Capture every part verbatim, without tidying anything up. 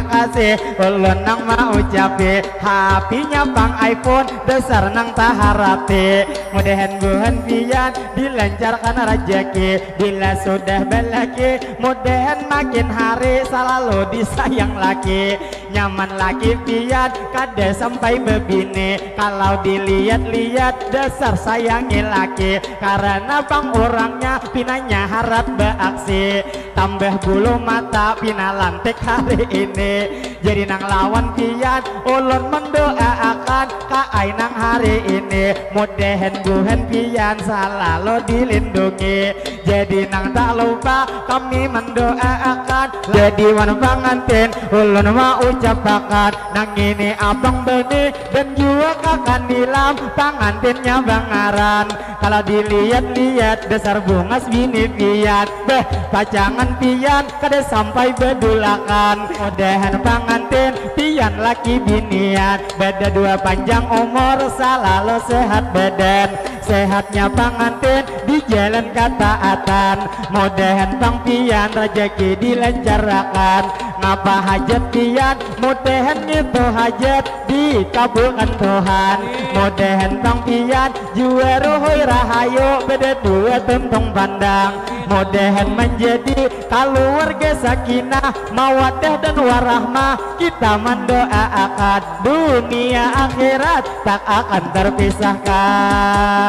Kasih ulun nang maucapi, hapinya pang iPhone dasar nang taharati. Mudahan buhan pian dilancarkan rajaki, bila sudah balaki mudahan makin hari salalu disayang laki. Nyaman laki pian kada sampai bebini, kalau dilihat-lihat dasar sayangi laki, karena pang urangnya pinanya harat baaksi. Tambah bulu mata pina lantik hari ini. Jadi nang lawan pian ulun mendoaakan ka ai nang hari ini. Mudahan buhan pian salalu dilindungi. Jadi nang tak lupa kami mendoaakan. Jadi wan pangantin ulun maucapakan. Nang ini abang bani dan jua kaka nilam pangantinnya bangaran. Kalau dilihat-lihat dasar bungas bini pian. Beh, pacangan pian kada sampai bedulakan. Mudahan pangantin pian laki binian, bada dua panjang umur salalu sehat badan. Sehatnya pangantin di jalan kataatan. Mudahan pang pian rajaki dilancarakan. Ngapa hajat pian mudahan ngitu hajat dikabulkan Tuhan. Mudahan pang pian jua ruhui rahayu bada dua tuntung pandang. Mudahan menjadi kaluarga sakinah mawadah dan warahmah. Kita mendoaakan dunia akhirat tak akan terpisahkan.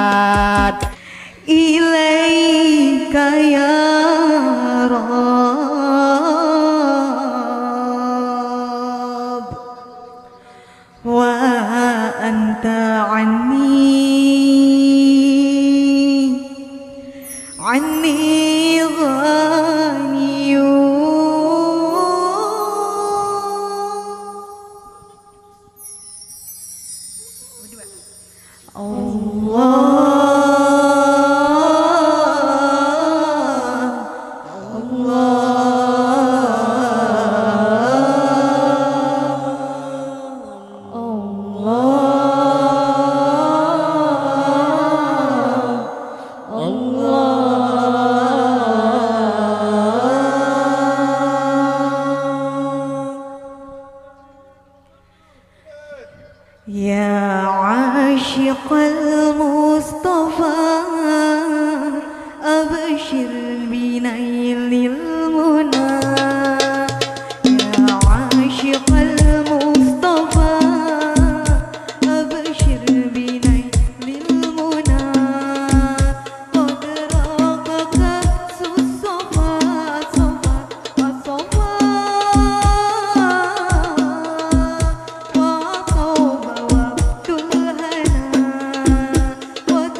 Ilaika ya Rabb, wa anta anni, anni ghaniyyu. Allah, Allah, Allah, Allah. يا عاشق المصطفى، أبشر بنيل المنى. يا عاشق المصطفى، أبشر بنيل المنى. قد راق كأس الصفا، صفا، الصفا. وطاب وقت الهنا. قد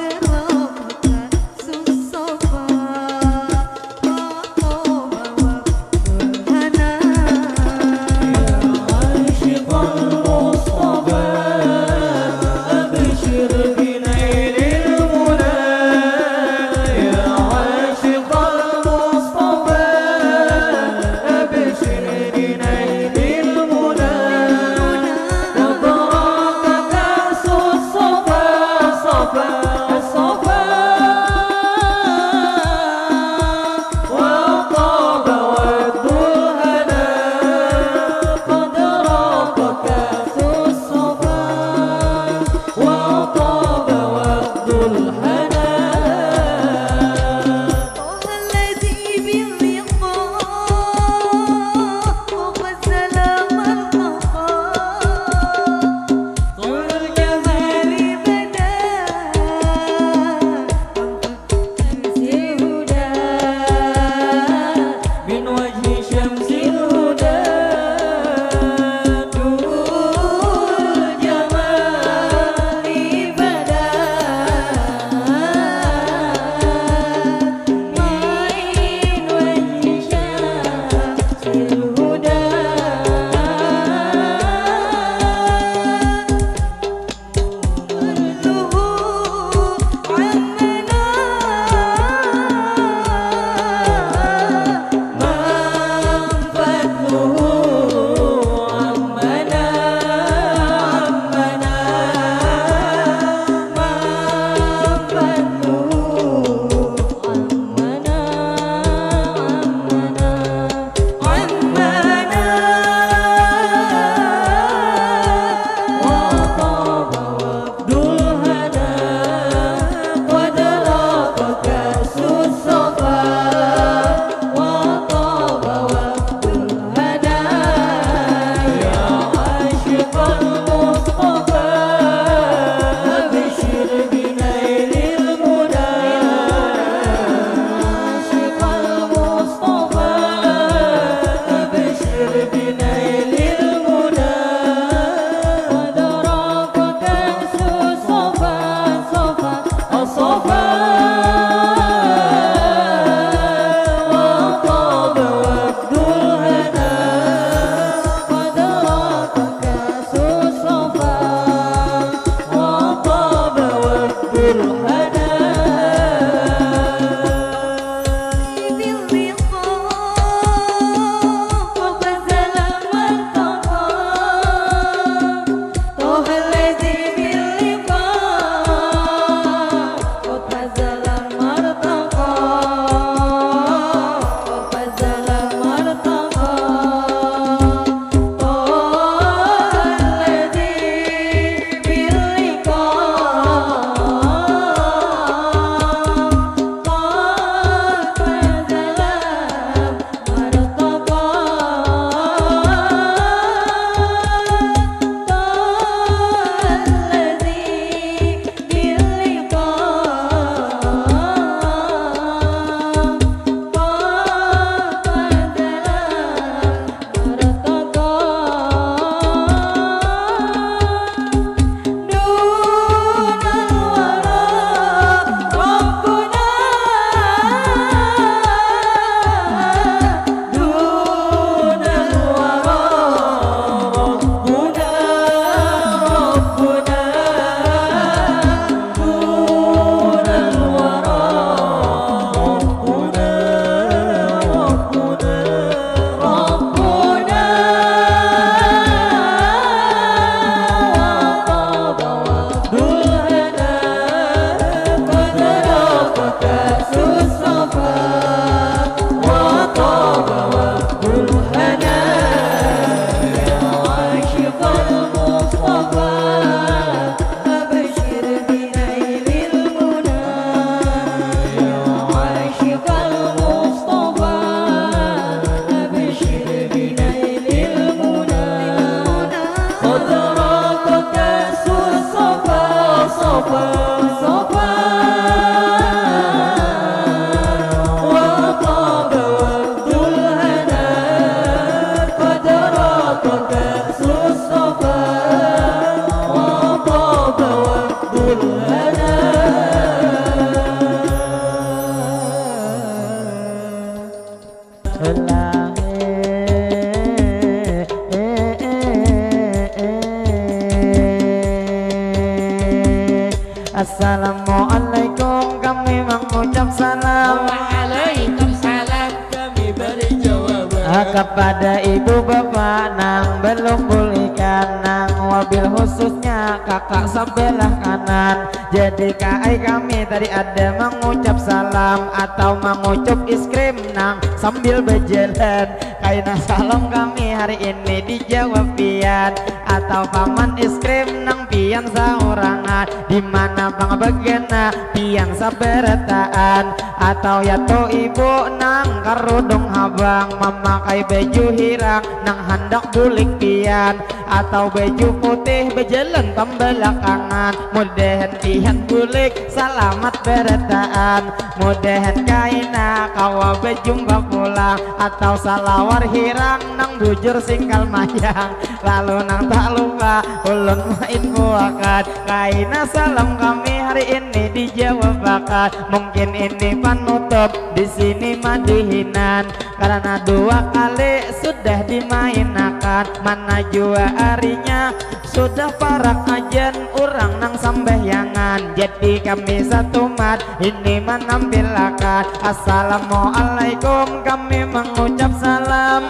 Assalamualaikum, kami mengucap salam. Waalaikumsalam, kami beri jawaban. Ah, kepada ibu bapak nang belum bulikan, nang wabil khususnya kakak sebelah kanan. Jadi kaai kami tadi ada mengucap salam atau mengucup es krim nang sambil berjalan. Kaina salam kami hari ini dijawab pian atau paman es krim nang pian saurangan. Di mana pang bagana pian sabarataan atau ya to ibu nang karudung habang mamakai baju hirang nang handak bulik pian atau baju putih bajalan pambalakangan. Mudahan pian bulik salamat barataan. Mudahan kaina kawa bajumpa pulang atau salawar hirang nang bujur singkal mayang. Lalu nang tak lupa ulun mainfoakan kaina salam kami hari ini dijawabakan. Mungkin ini panutup di sini madihinan karena dua kali sudah dimainakan. Mana jua arinya sudah parak ajan urang nang sambahyangan. Jadi kami satumat ini manampilakan. Assalamualaikum kami mengucap salam.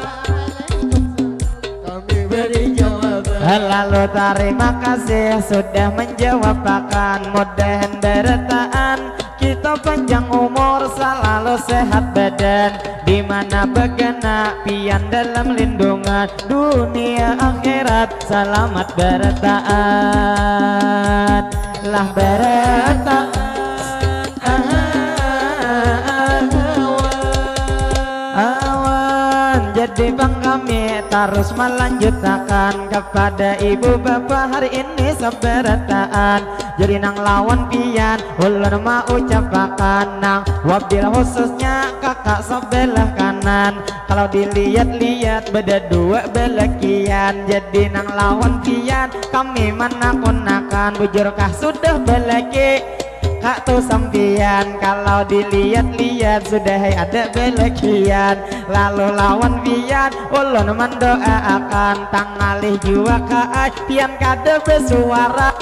Kami beri jawaban. Lalu tarima kasih sudah menjawabakan. Mudahan barataan kita panjang umur salalu sehat badan. Di mana bagana pian dalam lindungan dunia akhirat salamat barataan. Lah barataan. Awan, jadi pang kami tarus malanjutakan kepada ibu bapa hari ini sabarataan. Jadi nang lawan pian ulun maucapakan nang wabil khususnya kakak sabalah kanan. Kalau dilihat-lihat bada dua balakian. Jadi nang lawan pian kami manakunakan bujurkah sudah balaki. Kak tu sampian kalau dilihat-lihat sudah hai ada balakian. Lalu lawan pian ulun mendoaakan tangalih jua kaai pian kada bersuara.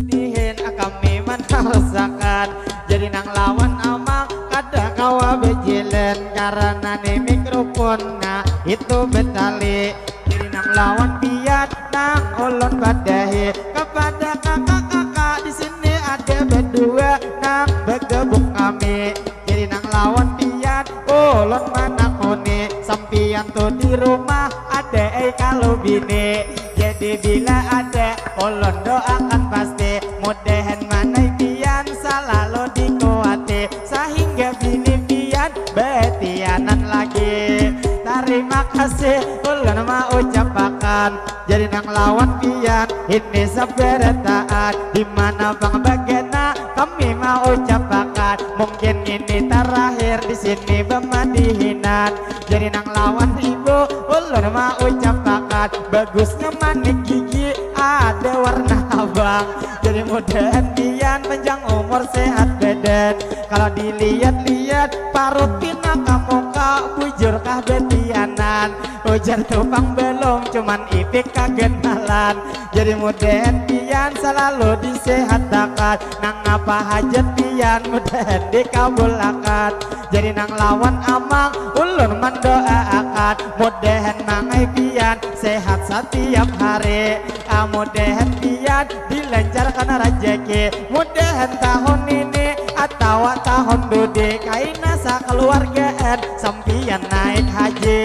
Dihin kami manarusakan jadi nang lawan amang kada kawa bejilen karena ni mikrofonna itu betali. Jadi nang lawan pian nang ulun padahi kepada kakak-kakak di sini ada berdua nang bergebuk kami. Jadi nang lawan pian ulun manakuni sampian tu di rumah ada ai kalu bini. Jadi bila ada ulun doakan pasti mudahan manai pian salalu dikuati sahingga bini pian betianan lagi. Tarima kasih ulun maucapakan jadi nang lawan pian ini sabarataan di mana pang bagana kami maucapakan mungkin ini terakhir di sini bamadihinan. Jadi nang lawan ibu ulun maucapakan bagusnya manik gigi ada warna abang. Jadi mudahan pian panjang umur sehat badan. Kalau dilihat-lihat parut pina kamuka bujurkah betianan. Ujar tu pang belum cuman ipik kagenalan. Jadi mudahan pian salalu disehatakan nang apa hajat pian mudahan dikabulakan. Jadi nang lawan amang ulun mandoaakan mudahan mangai pian sehat satiap hari. Ah, mudahan pian dilancarkan rajaki mudahan tahun ini atawa tahun dudi kaina sakaluargaan sampian naik haji.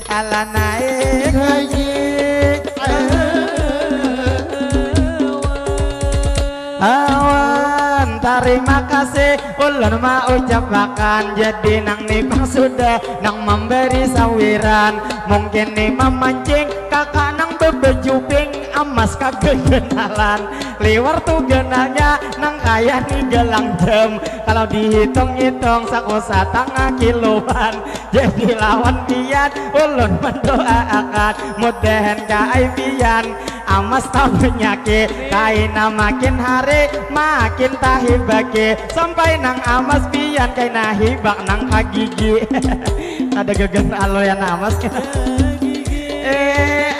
Ala naik haji. Awan tarima kasih ulun maucapakan jadi nang ni pang sudah nang mambari sawiran mungkin ni mamancing kakak nang bebaju pink amas kageganalan liwar tu ganalnya nang kaya ni galang jam kalau dihitung-hitung saku satangah kiluan jadi lawan pian ulun mandoaakan mudahan kaai pian amas tabenyaki kaina makin hari makin tahibaki sampai nang amas pian kaina hibak nang kagigi kada geger aloyan amas eh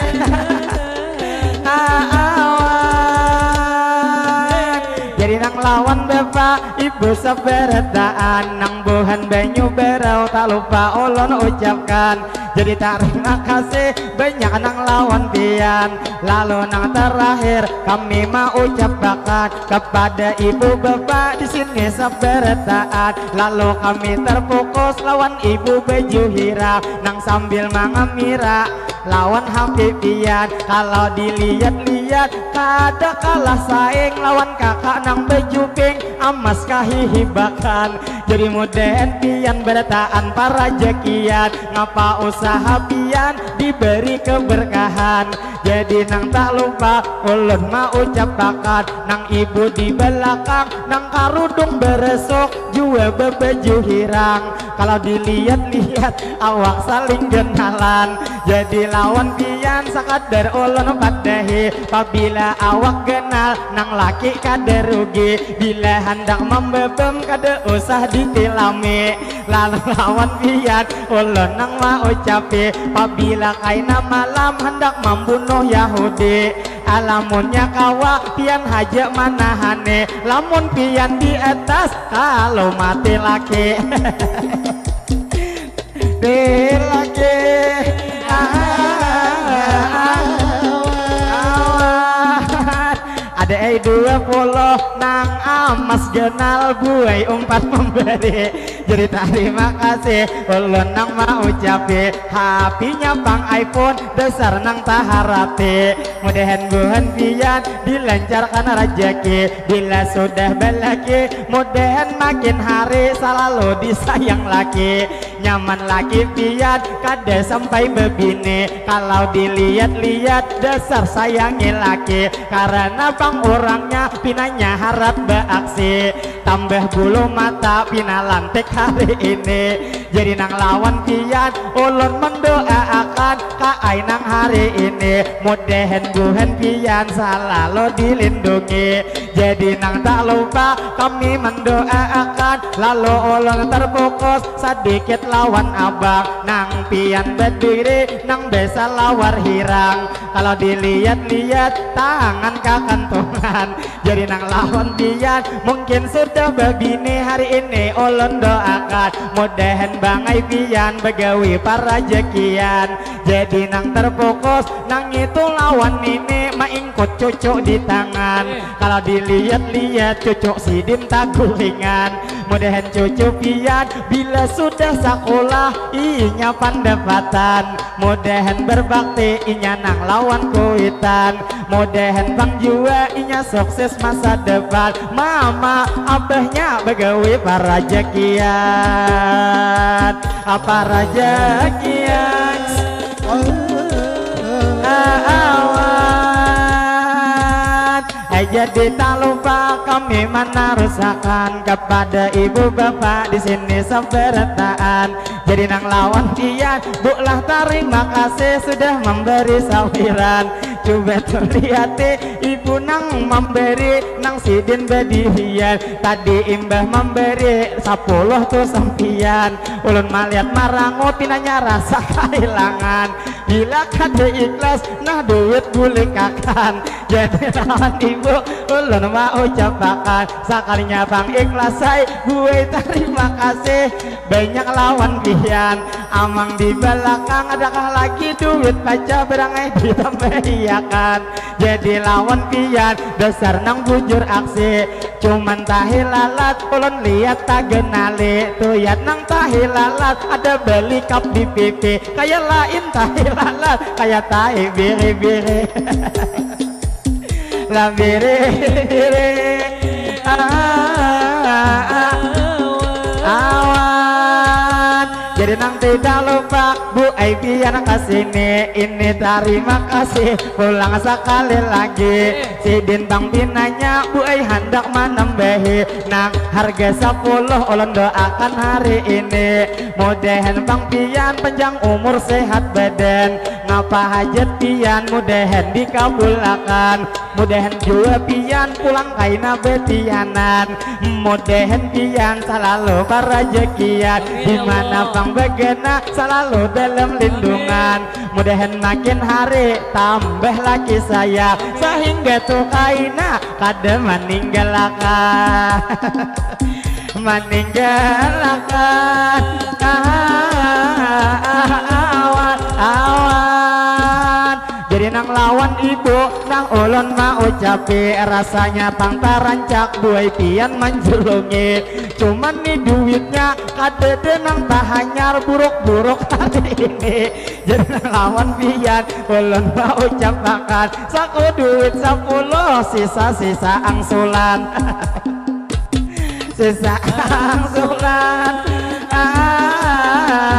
Jadi nang lawan bapak ibu sabarataan, nang buhan banyu barau tak lupa ulun ucapkan. Jadi tarima kasih banyak nang lawan pian. Lalu nang terakhir kami mau ucapakan kepada ibu bapak di sini sabarataan. Lalu kami terfokus lawan ibu baju hirang nang sambil mangamira lawan hape pian. Kalau dilihat-lihat kada kalah saing lawan kakak nang baju pink amas kahihibakan. Jadi mudahan pian barataan parajakian, ngapa usaha pian diberi keberkahan. Jadi nang tak lupa ulun maucapakan nang ibu di balakang nang karudung beresuk jua babaju hirang. Kalau dilihat-lihat awak saling genalan. Jadi lawan pian sakadar ulun padahi, pabila awak genal nang laki kada rugi. Bila handak mambebem kada usah ditilami. Lalu lawan pian ulun nang maucapi, pabila kaina malam handak mambunuh Yahudi. Alamunnya kawa pian haja manahani, lamun pian di atas kalau mati laki. Di laki. Awan. Ada ai dua puluh nang amas ganal buai umpat memberi. Jadi tarima kasih ulun nang maucapi, hapinya pang iPhone dasar nang taharati. Mudahan buhan pian dilancarkan rajaki, bila sudah balaki mudahan makin hari salalu disayang laki. Nyaman laki pian kada sampai babini, kalau dilihat-lihat dasar sayangi laki, karena pang urangnya pinanya harat baaksi. Tambah bulu mata pina lantik hari ini. Jadi nang lawan pian ulun mendoaakan ka ai nang hari ini, mudahan buhan pian salalu dilindungi. Jadi nang tak lupa kami mendoaakan, lalu ulun terfokus sedikit lawan abang nang pian berdiri nang biasa lawar hirang. Kalau dilihat-lihat tangan kakantungan. Jadi nang lawan pian mungkin sudah babini hari ini, ulun doakan mudahan bangai pian bagawi parajakian. Jadi nang terfokus nang itu lawan nini maingkut cucu di tangan. Kalau dilihat-lihat cucu sidin taguringan. Mudahan cucu pian bila sudah sakulah inya pandapatan. Mudahan berbakti inya nang lawan kuitan. Mudahan pang jua inya sukses masa depan. Mama abahnya bagawi parajakian. Apa rajakian? Awan. Ai jadi tak lupa kami manarusakan kepada ibu bapak di sini sabarataan. Jadi nang lawan pian, Bu lah tarima kasih sudah memberi sawiran. Coba terlihati ibu nang memberi nang sidin badihian. Tadi imbah memberi sapuluh tu sampian. Ulun malihat marangut pinanya rasa kahilangan. Bila kada ikhlas, nah duit bulikakan. Jadi lawan ibu, ulun maucapakan. Sakalinya pang ikhlas ai, buai tarima kasih. Banyak lawan pian. Amang di balakang adakah lagi duit paca barangai ditambahiakan. Jadi lawan pian dasar nang bujur aksi. Cuman tahi lalat ulun lihat tagenali. Tuyat nang tahi lalat ada bali cup di pipi. Kaya lain tahi lalat kaya tahi biri-biri. Lah biri-biri. Awan. Jadi nang tidak lupa Bu ai pian kasini. Ini tarima kasih pulang sakali lagi. Sidin pang pinanya Bu ai handak manambahi nang harga sapuluh ulun doakan hari ini. Mudahan pang pian panjang umur sehat badan. Ngapa hajat pian mudahan dikabulakan, mudahan jua pian pulang kaina betianan, mudahan pian salalu barajakian, di mana pang bagana salalu dalam lindungan, mudahan makin hari tambah laki saya, sahingga tu kaina kada maninggalakan. Maninggalakan awan, awan. Jadi nang lawan ibu nang ulun maucapi, rasanya pang tarancak buai pian manjulungi. Cuman ni duitnya kadada nang tahanyar, buruk-buruk hari ini. Jadi nang lawan pian ulun maucapakan saku duit sapuluh, sisa-sisa angsulan. Sisa angsulan awan.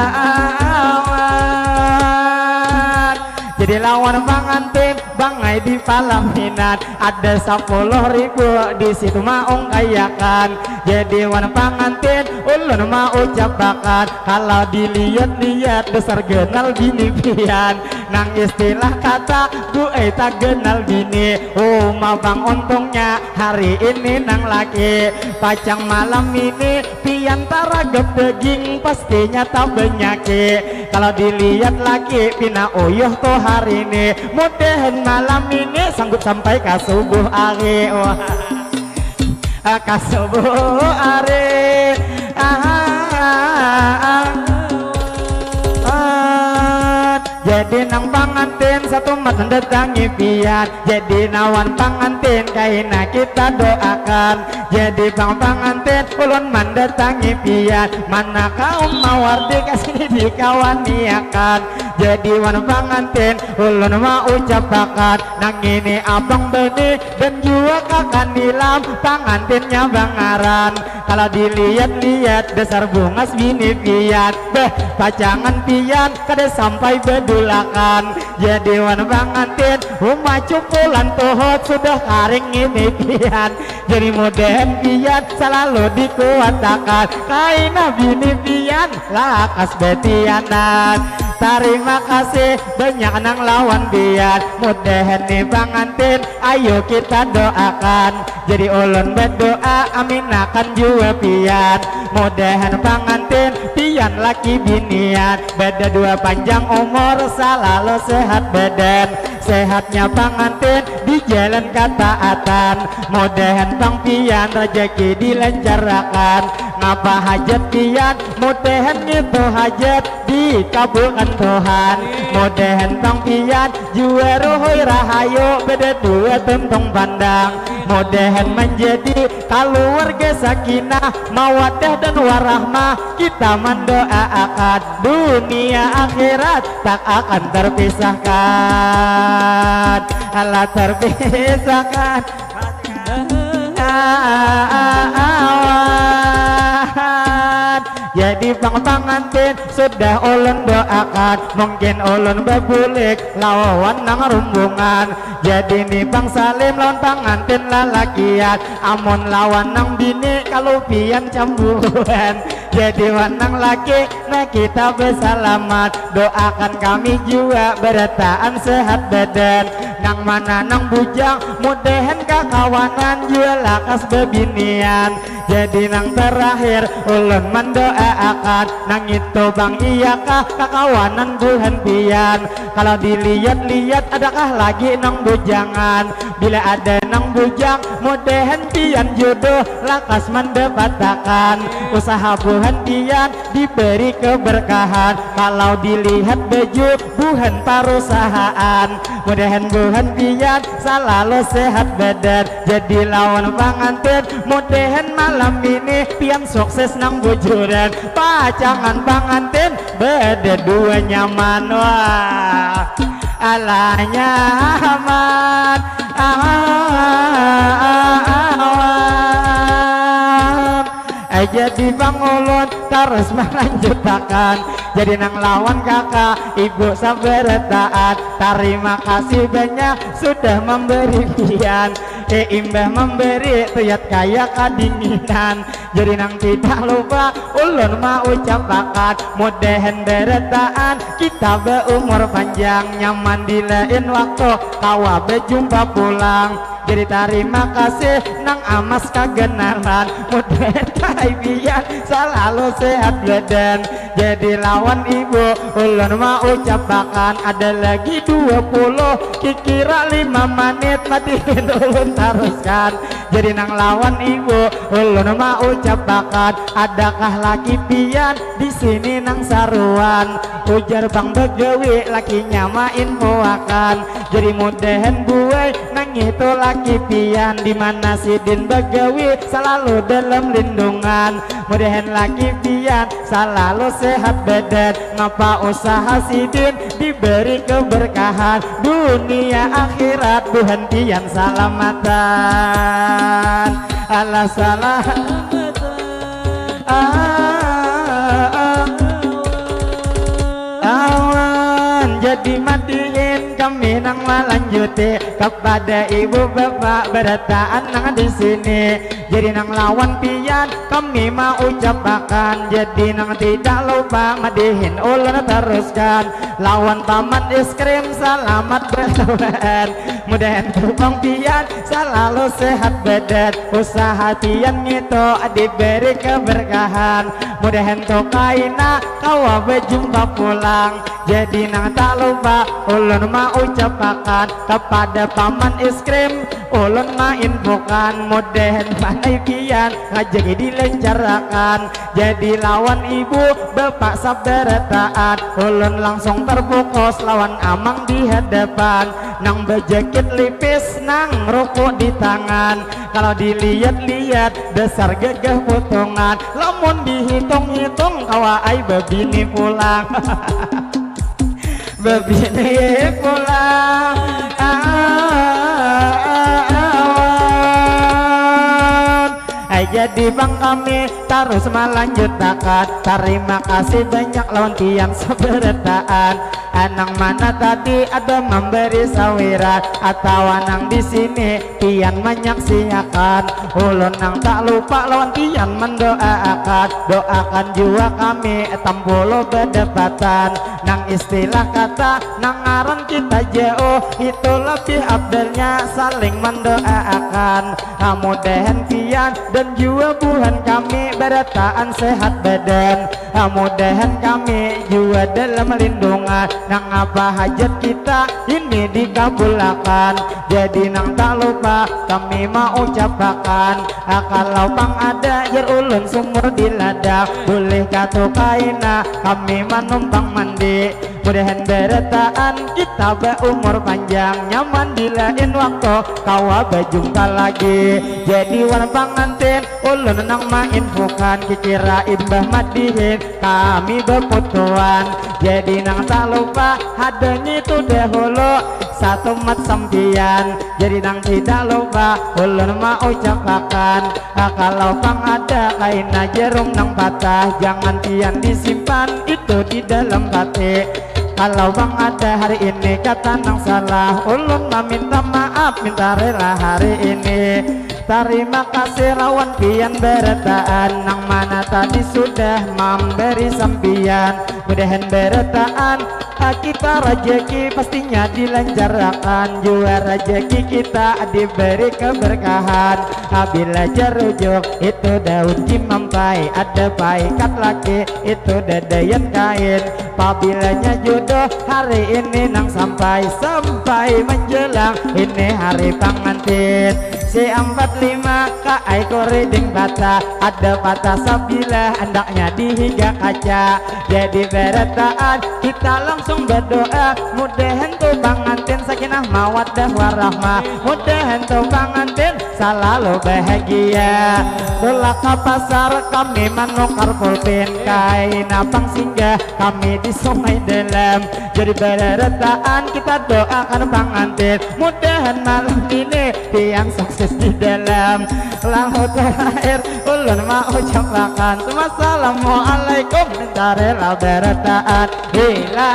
Jadi lawan pangantin bangai di palaminan, ada sapuluh ribu di situ maungkayakan. Jadi wan pangantin ulun maucapakan, kalau dilihat-lihat dasar ganal bini pian. Nang istilah kata buai taganal bini, uma pang untungnya hari ini nang laki. Pacang malam ini pian taragap daging, pastinya tabanyaki. Kalau dilihat laki pina uyuh tu hari ini, mudahan malam ini sanggup sampai ka subuh ari. Wah. Ka subuh ari. Ah, ah, ah, ah. Jadi nang pangantin satumat mendatangi pian. Jadi nawan pangantin kaina kita doakan. Jadi pang pangantin ulun mendatangi pian. Mana kaum mawardi kasini dikawaniakan. Jadi wan pangantin ulun maucapakan, nang ini abang bani dan jua kaka nilam, pangantinnya bangaran. Kalau dilihat-lihat dasar bungas bini pian, beh pacangan pian kada sampai bedulakan. Jadi wan pangantin uma cupulan tuhut sudah karing ini pian. Jadi mudahan pian salalu dikuatakan, kaina bini pian lakas betianan. Tarima kasih banyak nang lawan pian. Mudahan ni pangantin ayu kita doakan. Jadi ulun badoa aminakan jua pian. Mudahan pangantin pian laki binian bada dua panjang umur salalu sehat badan. Sehatnya pangantin di jalan kataatan. Mudahan pang pian rajaki dilancarakan. Ngapa hajat pian mudahan ngitu hajat dikabulkan Tuhan. Mudahan pang pian jua ruhui rahayu bada dua tuntung pandang. Mudahan manjadi kaluarga sakinah mawadah dan warahmah. Kita mandoaakan dunia akhirat tak akan terpisahkan. Alah terpisahkan awan. Jadi pang pangantin sudah ulun doakan, mungkin ulun babulik lawan nang rumbungan. Jadi ni pang salim lawan pangantin lalakian, amun lawan nang bini kalupian cambuan. Jadi wan nang laki, nah kita besalamat. Doakan kami jua berataan sehat badan. Nang mana nang bujang mudahan kakawanan jua lakas bebinian. Jadi nang terakhir ulun mendoaakan, nang itu bang iyakah kakawanan buhan pian. Kalau dilihat-lihat adakah lagi nang bujangan? Bila ada nang bujang mudahan pian jodoh lakas mendapatakan. Usaha buhan pian diberi keberkahan. Kalau dilihat baju buhan parusahaan, mudahan buhan pian salalu sehat badan. Jadi lawan pangantin mudahan malam ini pian sukses nang bujuran. Pacangan pangantin bada dua nyaman. Wah, alah nyaman awan. Jadi pang ulun tarus melanjutakan. Jadi nang lawan kaka ibu sabarataan, tarima kasih banyak sudah memberi pian. Eh, imbah memberi tuyat kaya kadinginan. Jadi nang tidak lupa ulun maucapakan, mudahan berataan kita berumur panjang, nyaman di lain waktu kawa berjumpa pulang. Jadi tarima kasih nang amas kaganalan, mudahan kaibian selalu sehat badan. Jadi lawan ibu ulun maucapakan, ada lagi dua puluh kikira lima menit madihin ulun taruskan. Jadi nang lawan ibu ulun maucapakan, adakah laki pian di sini nang saruan? Ujar pang bagawi lakinya mainfoakan. Jadi mudahan buai nang itu laki pian, di mana sidin bagawi selalu dalam lindungan. Mudahan laki pian salalu sehat badan, ngapa usaha sidin diberi keberkahan dunia akhirat, buhan pian salamatan. Alah salah. Ah, ah, ah. Awan, jadi madihin kami nang malanjuti kepada ibu bapak berataan nang di sini. Jadi nang lawan pian kami maucapakan, jadi nang tidak lupa madihin ulun teruskan. Lawan paman es krim salamat berawan, mudahan tupang pian salalu sehat badan, usaha pian ngitu diberi keberkahan, mudahan tu kaina kawa berjumpa pulang. Jadi nang tak lupa ulun maucapakan kepada paman es krim, ulun mainfokan, mudahan panai pian ngajaki dilancarakan. Jadi lawan ibu bapak sabarataan, ulun langsung terfokus lawan amang di hadapan, nang bajakit lipis nang ruku di tangan. Kalau dilihat-lihat dasar gagah potongan, lamun dihitung-hitung kawa ai babini pulang. Babini pulang awan. Ai jadi bang kami tarus malanjutakan. Tarima kasih banyak lawan pian sabarataan. Anang mana tadi ada memberi sawiran atawa nang di sini pian manyaksiakan. Ulun nang tak lupa lawan pian mendoaakan. Doakan jua kami tampulu badapatan. Nang istilah kata nang ngaran kita jauh, itu lebih abdalnya saling mendoaakan. Mudahan pian dan jua buhan kami barataan sehat badan. Mudahan kami jua dalam lindungan. Nang apa hajat kita ini dikabulakan. Jadi nang tak lupa kami maucapakan, kalau pang ada jar ulun sumur di ladang, bulih katu kaina kami manumpang mandi. Mudahan barataan kita baumur panjang, nyaman di lain waktu kawa bajumpa lagi. Jadi wan pangantin, ulun nang mainfokan, kikira imbah madihin kami baputuan. Jadi nang tak lupa hadangi tu dahulu satumat sampiyan. Jadi nang tidak lupa ulun maucapakan, kalau pang ada kaina jarum nang patah, jangan pian disimpan itu di dalam hati. Kalau pang ada hari ini kata nang salah, ulun maminta maaf minta rela hari ini. Tarima kasih lawan pian barataan nang mana tadi sudah mambari sampiyan. Mudahan barataan kita rajaki pastinya dilanjarakan, jua rajaki kita diberi keberkahan. Apabila jarujuk itu daun cimampai, ada paikat laki itu dadayan kain. Pabilanya jodoh hari ini nang sampai, sampai menjelang ini hari pangantin. Si ampat lima ka ai kuriding patah, ada patah sabilah andaknya di higa kaca. Jadi barataan kita langsung berdoa, mudahan tu pangantin sakinah mawaddah warahmah, mudahan tu pangantin salalu bahagia. Tulak ka pasar kami manukar pulpin, kaina pang singgah kami di Sungai Dalam. Jadi barataan kita doakan pangantin, mudahan malam ini pian sukses di dalam. Lalu terakhir ulun maucapakan, wassalamualaikum, minta rela barataan. Bila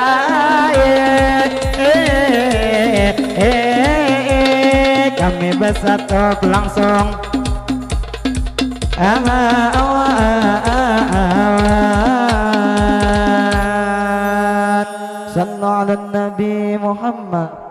eh, eh, eh, eh, Kami besatuk langsung. Awa, awa, awa, awa. Sallu ala Nabi Muhammad.